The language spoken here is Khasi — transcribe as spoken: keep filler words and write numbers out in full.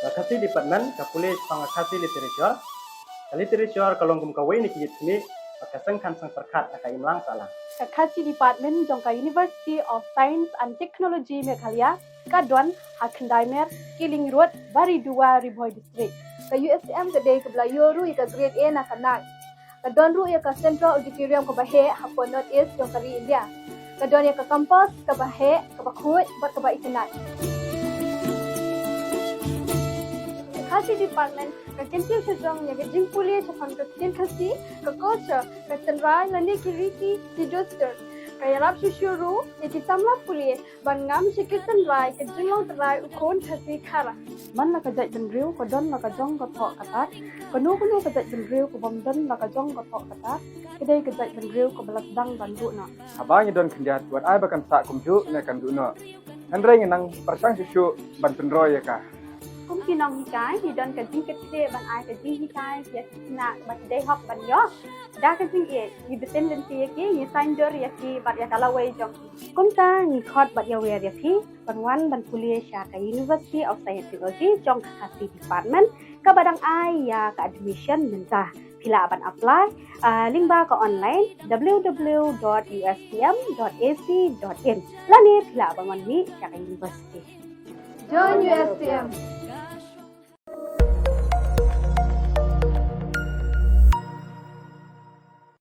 Ka Khasi Department ka pule shaphang ka Khasi Literature. Ka literature ka long kum kawei na ki jait khmih bad ka seng khan seng pyrkhat ha ka imlang sahlang. Ka Khasi Department jong ka University of Science and Technology Meghalaya ka don ha Khyndai Mer, Killing Road, Baridua, Ri Bhoi District. Ka U S M ka dei kaba la ïoh ruh ïa ka Grade A na ka NAAC. Ka don ruh ïa ka Central Auditorium kaba heh hapoh North East jong ka ri India. Ka don ïa ka campus kaba heh, kaba khuid bad kaba itynnad. Ka Khasi Department ka kyntiew shajrong ïa ka jingpule shaphang ka ktien Khasi, ka culture, ka tynrai lane ki riti, ki dustur. Ka ïarap shuh shuh ruh ïa ki samla pule ban ngam sha ki tynrai ka jinglong tynrai u khun Khasi Khara. Man la ka jaitbynriew ka don la ka jong ka thoh ka tat, kano kano ka jaitbynriew ka bym don la ka jong ka thoh ka tat, ka dei ka jaitbynriew kaba la sdang ban duh noh. Haba ngi don khyndiat, wat ai ba kan sah kumjuh ne kan duh noh. Hynrei ngi nang pyrshang shuh shuh ban pynroi ïa ka. Kum ki nonghikai, ngi don ka jingkitkhlieh ban ai ka jinghikai ïa ki khynnah ba ki dei hok ban ïoh. Da ka jingïeit, ngi btin lynti ïa ki, ngi saiñdur ïa ki bad ïa ka lawei jong ki. Kumta ngi khot bad ïawer ïa phi ban wan ban pule sha ka University of Science and Technology jong ka Khasi Department kaba dang ai ïa ka admission mynta. Phi lah ban apply, ah, lyngba ka online, w w w dot u s t m dot a c dot in, lane phi lah ban wan mih sha ka university. Join U S T M.